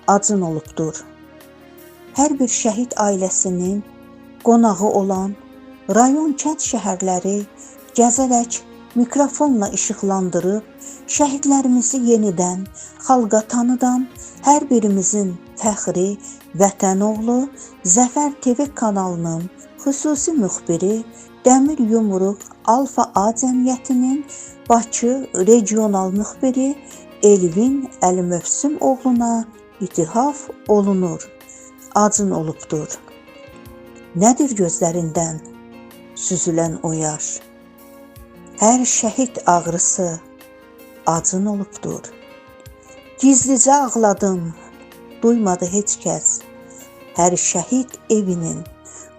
acın olubdur. Hər bir şəhid ailəsinin qonağı olan rayon, kənd, şəhərləri gəzərək mikrofonla işıqlandırıb şəhidlərimizi yenidən xalqa tanıdan hər birimizin fəxri vətən oğlu Zəfər TV kanalının xüsusi müxbiri Dəmir Yumruq Alfa A Cəmiyyətinin Bakı regional müxbiri Elvin Əlimövsüm oğluna ithaf olunur. Acın olubdur. Nədir gözlərindən süzülən o yaş? Hər şəhid ağrısı acın olubdur. Gizlicə ağladım, duymadı heç kəs. Hər şəhid evinin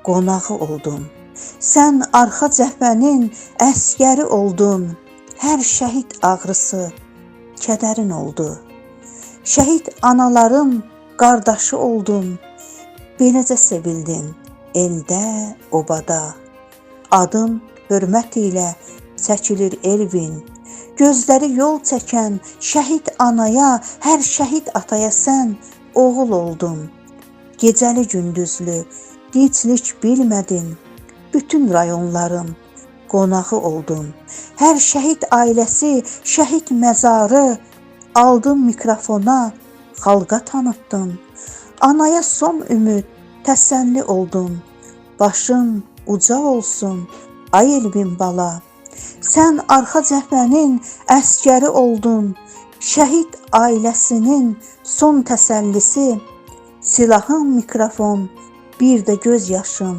qonağı oldun. Sən arxa cəbhənin əskəri oldun. Hər şəhid ağrısı kədərin oldu. Şəhid anaların qardaşı oldun. Beləcə sevildin eldə, obada. Adın hörmət ilə çəkilir Elvin. Gözləri yol çəkən şəhid anaya, hər şəhid ataya sən oğul oldun. Gecəli gündüzlü, dinclik bilmədin. Bütün rayonların qonağı oldun. Hər şəhid ailəsi, şəhid məzarı aldın mikrofona, xalqa tanıtdın. Anaya son ümid, təsəlli oldun. Başın uca olsun, ay Elvin bala. Sən arxa cəbhənin əskəri oldun. Şəhid ailəsinin son təsəllisi, silahın mikrofon, bir də göz yaşın.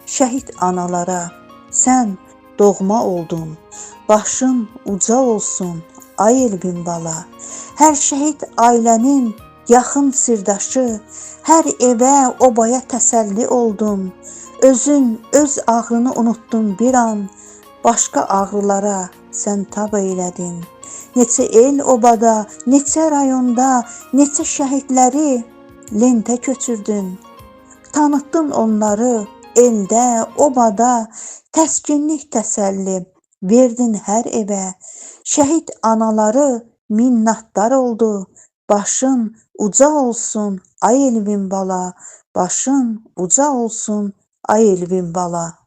Şəhid analara sən doğma oldun. Başın uca olsun, ay Elvin bala. Hər şəhid ailənin yaxın sirdaşı, hər evə, obaya təsəlli oldun. Özün öz ağrını unutdun bir an, başqa ağrılara sən tab eylədin. Neçə el obada, neçə rayonda, neçə şəhidləri lentə köçürdün. Tanıtdın onları eldə, obada, təskinlik, təsəlli verdin hər evə. Şəhid anaları minnətdar oldu. Başın uca olsun, ay Elvin bala. Başın uca olsun, ay Elvin bala.